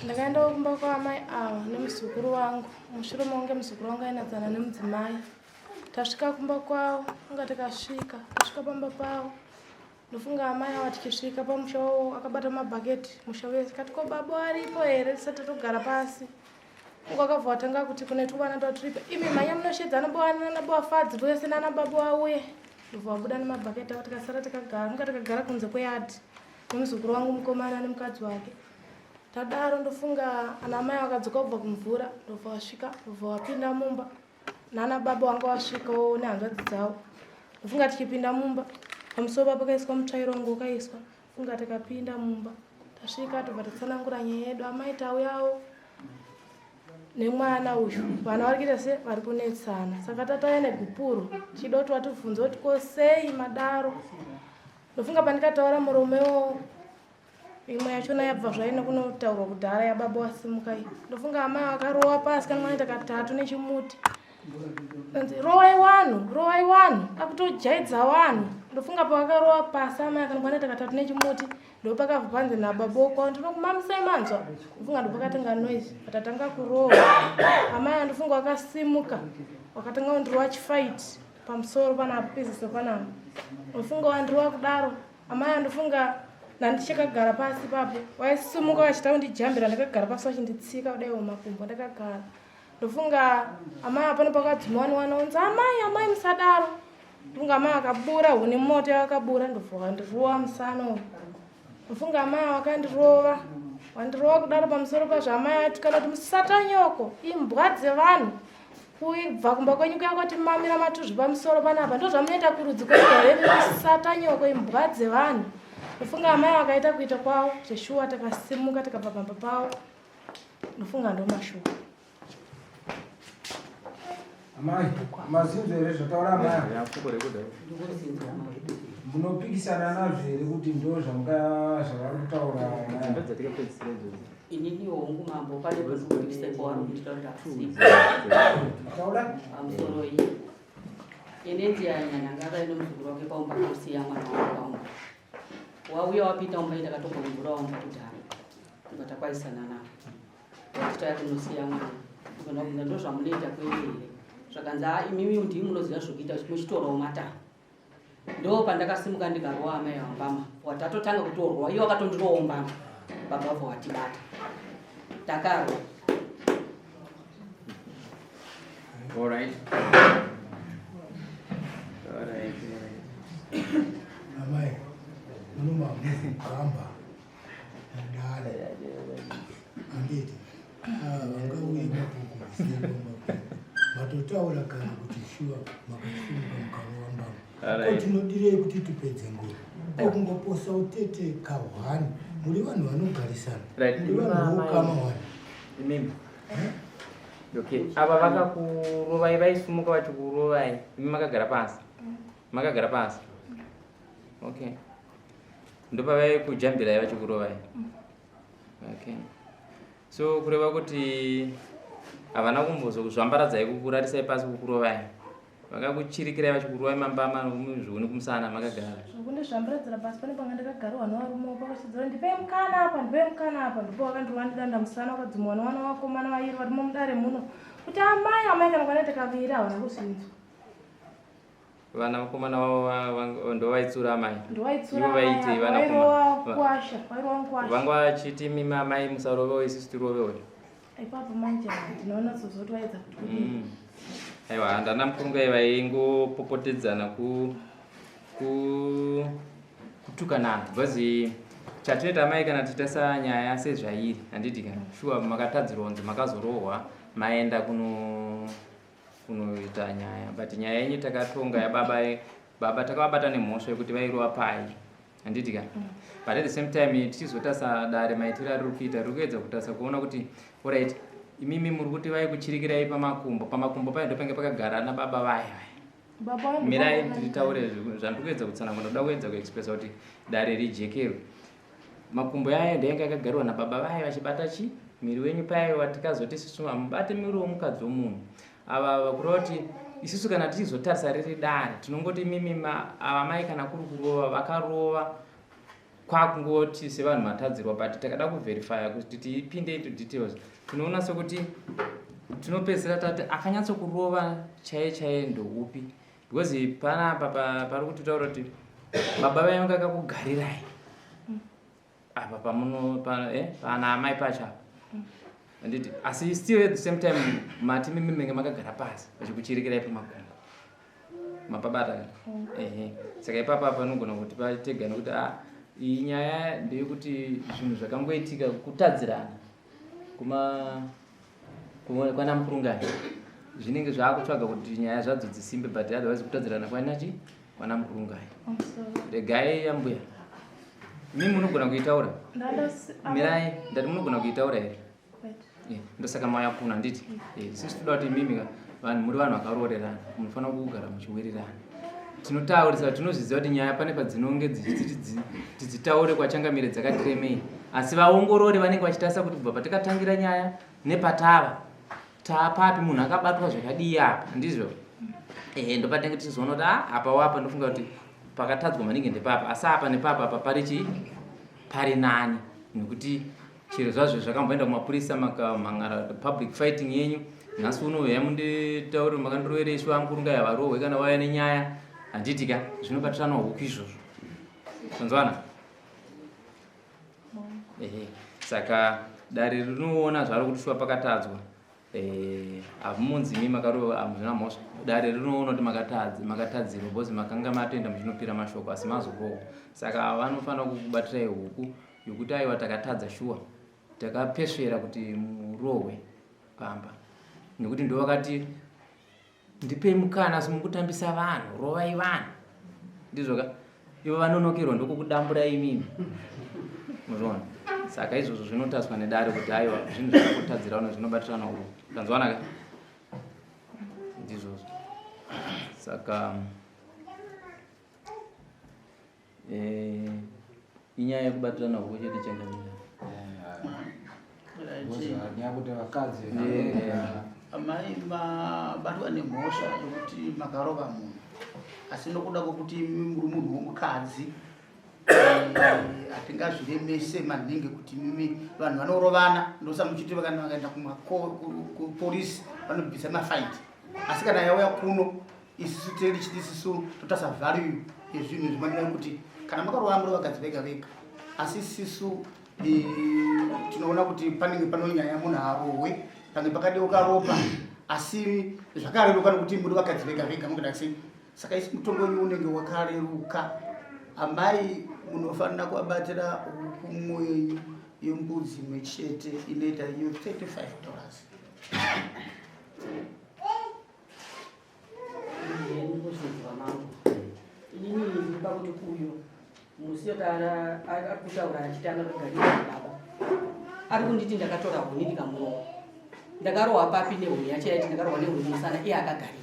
Ndakaenda kumba kwaamai ava nemuzukuru wangu. Mushure mekunge muzukuru wangu ainadzana nemudzimai. Tasvika kumba kwavo, kunga tikasvika, tasvika pamba pavo. Ndofunga amai ava tichisvika pamusha wavo akabata mabhaketi musha wese kati ko baba aripo here tisati tatogara pasi. Kunga akabva watanga kuti kune tuvana twatiripo. Imi mhanya munoshedza ana baba Fadzi vese nana baba vauye. Ndobva wabuda nemabhaketi avo tikasara tikagara. Kunga takagara kunze kweyadhi nemuzukuru wangu mukomana nemukadzi wake. Tadaro ndofunga ana amai vakadzoka kubva kumvura ndobva wasvika ndobva wapinda mumba nana baba wanga wasvikawo nehanzvadzi dzavo ndofunga tichipinda mumba pamusoro pa pakaiswa mutsvairo wangu wakaiswa funga tikapinda mumba tasvika tobva tatsanangura nyaya yedu amai tauyawo nemwana uyu vana vari kuita se vari kunetsana saka tatauya negupuro tichida kuti vatibvunze kuti ko sei madaro ndofunga pandikataura murume wo imwe yachona yabva zvayo nekunotaurwa kudhara yababa wasimuka iyi ndofunga amai vakarowa pasi kana vanoita katatu nechimuti anzi rowai wanhu rowai wanhu akutojaidza wanhu ndofunga pavakarowa pasi amai kana vanoita katatu nechimuti ndopakabva panzi nababa wokwa ndinokumamisai manzwa ndofunga ndopakatanga noise patatanga kurowa amai andofunga wakasimuka wakatanga kundirowa chifight pamusoro panapa peziso panapa ndofunga wandirowa kudaro Amai andofunga ndandichakagara pasi papo waisumuka vachita kundijambira ndakagara pasi vachinditsika kudai makumbo ndakagara ndofunga amai apano pakadzuma wani wani amai amai musadaro ndofunga amai akabura huni moto yakabura ndofunga wandirova musana ndofunga amai wakandirova wandirova kudaro pamusoro pazvo amai atukana kuti musatanyoko imbwa dzevanhu Kuibva kumba kwenyu kuya kwati mamira matuzvi pamusoro panapa ndozvamunoita kurudzi kwenyu here musatanyoko imbwa dzevanhu ndofunga amai vakaita kuita kwavo zveshuwa takasimuka tikabva pamba pavo ndofunga ndomashuwa Amai, mazinzwa here zvataura amai? Munopikisana nazvo here kuti ndo zvanga zvavari kutaura amai? Inini hongu mambo pane pekupikisa kwavari kunditaurira asipo. Taura. Pamusoro iyi. Ini ndiyanyanya ngaka ino muzukuru wake paumba kusiya mwana wangu paumba. Wauya wapinda umba ndakatobva mvura wamba kudhara. Ndikati takwaisana navo. Wachitaya kunosiya mwana. Ndikabvunza ndozvamunoita kwenyu here? Zvakanzi haa imimi ndimi munoziva zvekuita muchitorawo matare. Ndo pandakasimuka ndikarova amai vambama watatotanga kutorwa iye wakatondirowawo mbama baba vabva watibata takarwa. All right. All right. All right. Amai, munomagamba mudare handiti ah, vangauye mabhuku matotaura kare kuti shuwa makasimuka mukarova mbama ko tinodirei kuti tipedze nguva ko kungoposa utete kahwani muri vanhu vanogarisana muri vanhu voukama hwani imimi okay ava vakakurovai vaisumuka vachikurovai imi makagara pasi makagara pasi okay ndopavai kujambirai vachikurovai okay so kureva kuti havana kumbozokuzvambaradzai kukurarisai pasi kukurovai vakakuchirikirai vachikurovai mambama zvioni kumusana makagara zvokundizvambaradzira pasi pane panga ndakagarwa nevarume pakasidzira ndipei mukana apa ndipei mukana apa ndipo vakandirova ndidanda musana wakadzimwa nevana vakomana vairi varimo mudare muno kuti amai amai kana kwana takaviri havana kuzvinzwa vana vakomana vavo ndovaitsura amai ivo vaitei vanakomavanga vachiti imi amai musarovewo isusu tirovewo ipapo manje ndinoona sozoti vaedza kuti kudii mm. aiwa handana mukurungai vaingopopotedzana ku ku kutukanana because chatinoita amai kana tichitarisa nyaya sezvairi handiti ka shuwa makatadzirwa kunzi makazorohwa maenda kuno kunoita nyaya but nyaya yenyu takatonga yababa baba takavabata nemhosva yekuti vairova pai handiti ka mm. but at the same time tichizotarisa dare maitiro ariri kuita riri kuedza kutarisa kuona kuti orit imimi muri kuti vaikuchirikirai pamakumbo pamakumbo payo ndopange pakagara ana baba vaya vaya mirai nditaure zvandiri kuedza kutsanangura ndoda kuedza kuexpressa kuti dare rijekerwe Makumbo aya ndainge akagariwa nababa vaye vachibata chi miri wenyu paya tikazoti isusu hamubate miri womukadzi womunhu ava vakureva kuti isusu kana tichizotarisa riri dare tinongoti mimi ava mai kana kuri kurova vakarova Kwakungoti sevanhu matadzirwa, but takada kuverifya kuti tipinde into details, tinoona sekuti tinopedzisira tati akanyatsokurova chaiye chaiye ndoupi, because panapa pari kutitaura kuti baba vainge akakugarirai apa pamuno pana amai pacho apa, handiti? Asi still at the same time mati mimi menge makagara pasi vachikuchirekerai pamakumbo, mapabata ka? Ehe, saka ipapa panogona kuti patega nekuti a iyi nyaya ndeyekuti zvinhu zvakangoitika kutadzirana kwana Mukurungai, zvinenge zvaakutsvaga kuti nyaya zvadzo dzisimbe, but otherwise kutadzirana kwanachi kwana Mukurungai. Pamusoro. Regai yambuya, imi munogona kuitaura. Mirai, ndati munogona kuitaura here? Right. Ndosaka mauya kuno, handiti? Isusu toda kuti imimi ka, vanhu muri vanhu vakaroorerana, munofanira kugara muchiwirirana. Tinotaurisa, tinozviziva kuti nyaya pane padzinonge dzichiti tidzitaure kwachangamire dzakatiremei, asi vaongorori vanenge vachitarisa kuti kubva patikatangira nyaya nepatava taapapi, munhu akabatwa zvakadii apa, ndizvo? Ehe, ndopatinenge tichizoona kuti a apa wapa, ndofunga kuti pakatadzwa maningi ndepapa, asi apa nepapa apa pari chii, pari nani, nekuti chero zvazvo zvakamboenda kumapurisa makamhangara public fighting yenyu. Nhasi uno yamunditauri makandiroverei vangu rungai havarohwe kana vauya nenyaya, handiti ka? Zvinobatirana huku izvozvo, tanzwana? Ehe, saka dare rinoona zvaro kuti shuwa pakatadzwa. Hamunzi imi makarova, hamuzvina mhosva. Dare rinoona kuti makatadzirwa because makanga matoenda muchinopira mashoko, asi mazorohwa. Saka vanofanira kukubatirai huku yokuti aiwa, takatadza shuwa, takapesvera kuti murohwe pamba, nekuti ndo vakati ndipei mukana, asi mukutambisa vanhu, rovai vanhu, ndizvo ka? Ivo vanonokerwa ndokukudamburai imimi, muzviona? Saka izvozvo zvinotariswa nedare kuti aiwa, zvinhu zvakakutadzirana zvinobatirana uku, tanzwana ka? Ndizvozvo. Saka inyaya yekubatirana huku chete, changamira. Nyaya kuti vakadzi Amai, mabatwa nemhosva yekuti makarova munhu, asi nokuda kwekuti imi muri munhu womukadzi, hatingazviremese maningi kuti mimi vanhu vanorovana, ndosa muchiti kana vakaenda kupolisi vanobvisa mafaindi, asi kana yauya kuno isusu tiri chiti isusu totasa value yezvinhu zvimanira kuti kana makarova muri vakadzi vega vega, asi isisu tinoona kuti panenge panonyanya munhu arohwe pange pakadeuka ropa, asi zvakareruka nokuti muri vakadzi vega vega mukada sei. Saka isi mutongo wenyu unenge wakareruka. Amai, munofanira kuvabatira hukumu yenyu yembudzi imwe chete, inoita iyo $35. Ndikuzvinzwa mangu inini, ndiri pakuti uyo musi ari kutaura achiti anogarira baba, ari kunditi ndakatora huni ndikamurowa. Ndakarohwa papi nehuni yacho? Yaiti ndakarohwa nehuni musana, iye akagarira.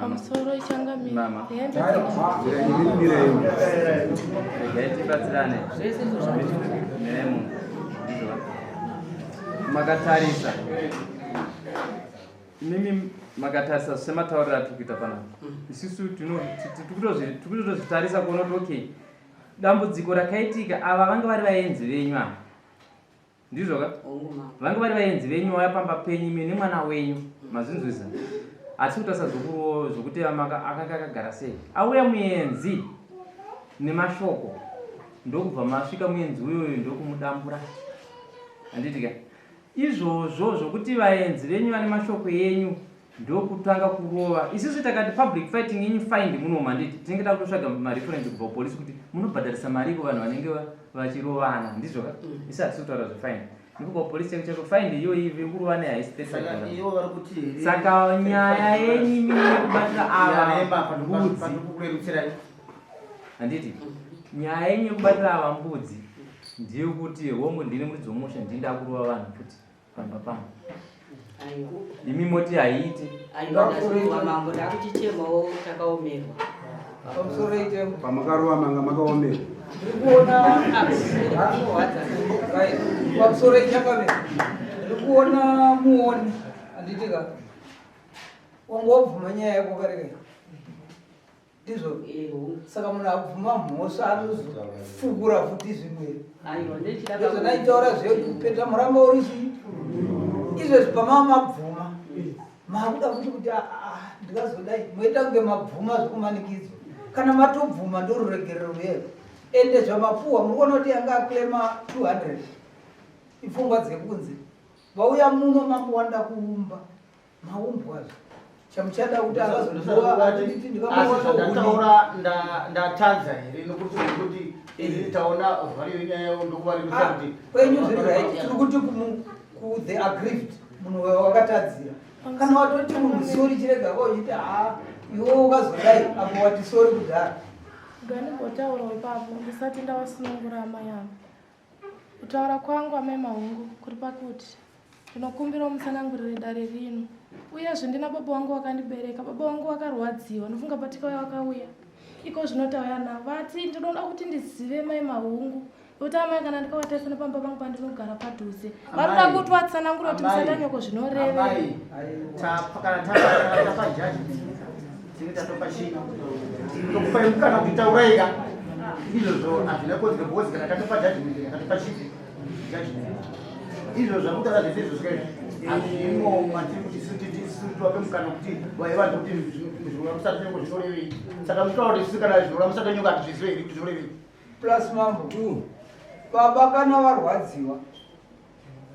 Pamusoro, ichangamira. Mama. Hembe. Regai tibatsirane. Zvese izvo zvandiri Mirai munhu. Ndizvo. Makatarisa imimi, makatarisa sematauriro atiri kuita panapa, isusu tikutozvitarisa kuona kuti okay, dambudziko rakaitika, ava vanga vari vaenzi venyu ava, ndizvo ka? Hongu mama. Vanga vari vaenzi venyu, vauya pamba penyu imi nemwana wenyu, mazvinzwisa? Hatisi kutarisa zvokuti akanga akagara sei. Auya muenzi nemashoko, ndokubva masvika muenzi uyoyo ndokumudambura, handiti ka? Izvozvo zvokuti vaenzi venyu vane mashoko enyu ndokutanga kurova, isusu takati public fighting yenyu fine munomu, handiti? Tinenge takutotsvaga mareference kubva kupolisi kuti munobhadharisa mari iko vanhu vanenge vachirovana, ndizvo ka? Isu hatisi kutaura zvefine, ndiko kupolisi chako chako fine iyoyi yekurovana haisi 35 Saka dollars. ivo vari kuti here Saka nyaya yenyu imini yekubatira ava yarema mbudzi, pandikukurerutsirai. Handiti nyaya yenyu yekubatira ava mbudzi ndeyekuti hongu, ndini muridzi womusha, ndini ndakurova vanhu futi pamba pano, Aiwa. Imi moti haiiti. Aiwa, ndazvinzwa mambo, ndakuchichemawo, takaomerwa. Pamusoro itembo. Pamakarova manga makaomerwa? Ndiri kuona Zvinorwadza. Right. Pamusoro ichangamira, ndiri kuona muoni, handiti ka? Wanga wabvuma nyaya yako kareka. Ndizvo. Saka munhu abvuma mhosva anozofukura futi zvimwe. Ndizvo ndaitaura zvedu kupeta muramba uri chii? Izvezvi pamava mabvuma. Makuda futi kuti ndikazodai moita kunge mabvuma zvekumanikidzwa. Kana matobvuma ndoruregerero ruyero. Ende zvamapuwa muri kuona kuti yanga aclaima 200. Ipfungwa dzekunze. Vauya muno mambo wanda kuumba. Maumbwazve. Chamuchada kuti akazotaura ndatadza here nokuti kuti ini taona value yenyaya yavo ndokuvarevesa ah, kuti kwenyu zviri right tiri kuti ku the aggrieved munhu wakatadzira kana watoti munhu sori chirega ko uchiti ha iwe ukazodai apo wati sori kudhara Ngandimbotaurawo ipapo ndisati ndawasunungura amai ava. Kutaura kwangu amai Mahungu kuri pakuti ndinokumbira mutsanangurire dare rino. Uyezve ndina baba wangu wakandibereka, baba wangu wakarwadziwa, ndofunga patikauya wakauya. Iko zvino tauya navo vati ndinoda kuti ndizive mai Mahungu nokuti amai kana ndikavatarisa nepamba pangu pandinogara padhuze vanoda kuti vatsanangure kuti musatanyoko zvinorevei. Kana tapa judgment tinenge tatopa chii tokupai mukana kuti tauraika izvozvo hazvina kodzero because kana tatopa judgment tatopa chii judgment izvo zvakutaura zvese izvo zvika izvi hazvimo matiri kuti isu titi isu tivape mukana kuti vaivanhu kuti zvinoreva musatanyoko zvinorevei saka mutaura kuti isu kana zvinoreva musatanyoko hatizvizive here kuti zvinorevei plus mambo baba kana varwadziwa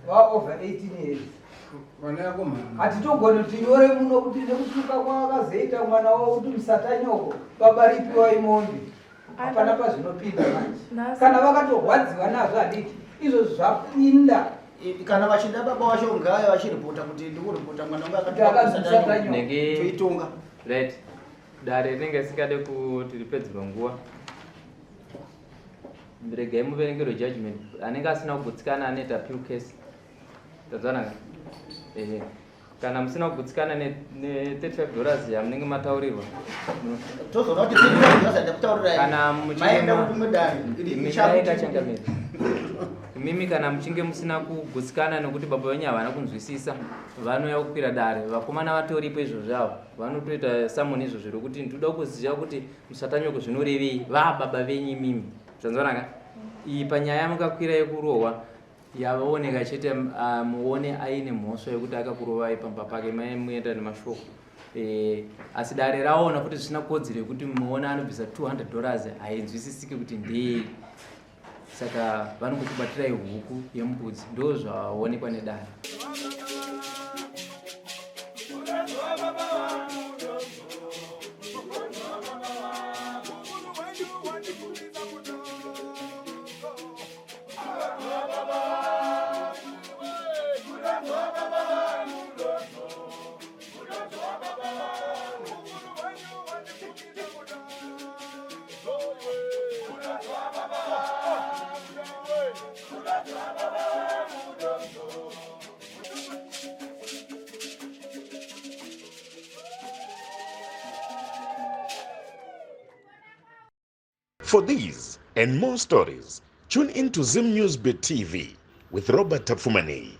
va over 18 years hatitogoni kuti tinyore muno kuti nekutuka kwavakazoita mwana wavo kuti musatanyoko baba ripiwai mombe hapana pazvinopinda manje kana vakatorwadziwa nazvo handiti izvo zvapinda kana vachida baba vacho ngaya vachiripota kuti ndikuripota mwana wangu akatoitonga right dare rinenge risingade kuti ripedzerwe nguva regai muverengerwe judgment anenge asina kugutsikana anoita appeal case tadzwanaka ehe kana musina kugutsikana ne 35 dollars yamunenge mataurirwa tozoona kuti 35 dollars ndakutaurirai kana maenda kurimwe dare muchinge imimi kana muchinge musina kugutsikana nekuti baba venyu havana kunzwisisa vanouya kukwira dare vakomana vatoripo izvozvo avo vanotoita samoni izvozvo rekuti ndinoda kuziva kuti musatanyoko zvinorevei vababa venyu imimi zvanzwanaka iyi panyaya yamukakwira yekurohwa yavaoneka chete muone aine mhosva yekuti akakurovai pamba pake mai muenda nemashoko e, asi dare raona kuti zvisina kodzero yekuti muone anobvisa 200 dollars hainzwisisiki kuti ndei saka vanongokubatirai huku yembudzi ndozvaonekwa nedare. For these and more stories, tune in to Zim News Bit TV with Robert Tapfumaneyi.